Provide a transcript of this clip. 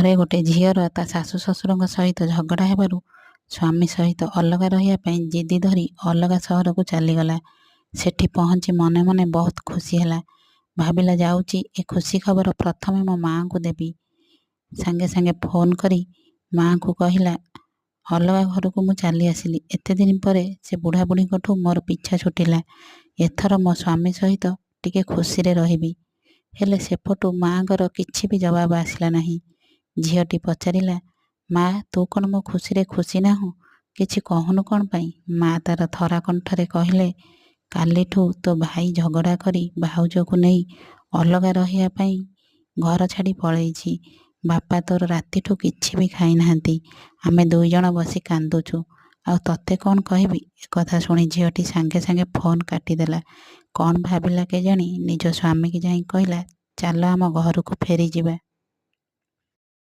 ଘରେ ଗୋଟେ ଝିଅର ତା ଶାଶୁ ଶ୍ୱଶୁରଙ୍କ ସହିତ ଝଗଡ଼ା ହେବାରୁ ସ୍ୱାମୀ ସହିତ ଅଲଗା ରହିବା ପାଇଁ ଜିଦି ଧରି ଅଲଗା ସହରକୁ ଚାଲିଗଲା। ସେଠି ପହଞ୍ଚି ମନେ ମନେ ବହୁତ ଖୁସି ହେଲା। ଭାବିଲା, ଯାଉଛି ଏ ଖୁସି ଖବର ପ୍ରଥମେ ମୋ ମାଆଙ୍କୁ ଦେବି। ସାଙ୍ଗେ ସାଙ୍ଗେ ଫୋନ୍ କରି ମାଆଙ୍କୁ କହିଲା, ଅଲଗା ଘରକୁ ମୁଁ ଚାଲି ଆସିଲି। ଏତେ ଦିନ ପରେ ସେ ବୁଢ଼ା ବୁଢ଼ୀଙ୍କଠୁ ମୋର ପିଛା ଛୁଟିଲା। ଏଥର ମୋ ସ୍ୱାମୀ ସହିତ ଟିକେ ଖୁସିରେ ରହିବି। ହେଲେ ସେପଟୁ ମାଆଙ୍କର କିଛି ବି ଜବାବ ଆସିଲା ନାହିଁ। ଝିଅଟି ପଚାରିଲା, ମା, ତୁ କ'ଣ ମୋ ଖୁସିରେ ଖୁସି ନାହୁଁ? କିଛି କହୁନୁ କ'ଣ ପାଇଁ? ମା ତାର ଥରା କଣ୍ଠରେ କହିଲେ, କାଲିଠୁ ତୋ ଭାଇ ଝଗଡ଼ା କରି ଭାଉଜକୁ ନେଇ ଅଲଗା ରହିବା ପାଇଁ ଘର ଛାଡ଼ି ପଳେଇଛି। ବାପା ତୋର ରାତିଠୁ କିଛି ବି ଖାଇନାହାନ୍ତି। ଆମେ ଦୁଇ ଜଣ ବସି କାନ୍ଦୁଛୁ। ଆଉ ତତେ କ'ଣ କହିବି? ଏକଥା ଶୁଣି ଝିଅଟି ସାଙ୍ଗେ ସାଙ୍ଗେ ଫୋନ୍ କାଟିଦେଲା। କ'ଣ ଭାବିଲା କେଜାଣି, ନିଜ ସ୍ୱାମୀକି ଯାଇ କହିଲା, ଚାଲ ଆମ ଘରକୁ ଫେରିଯିବା।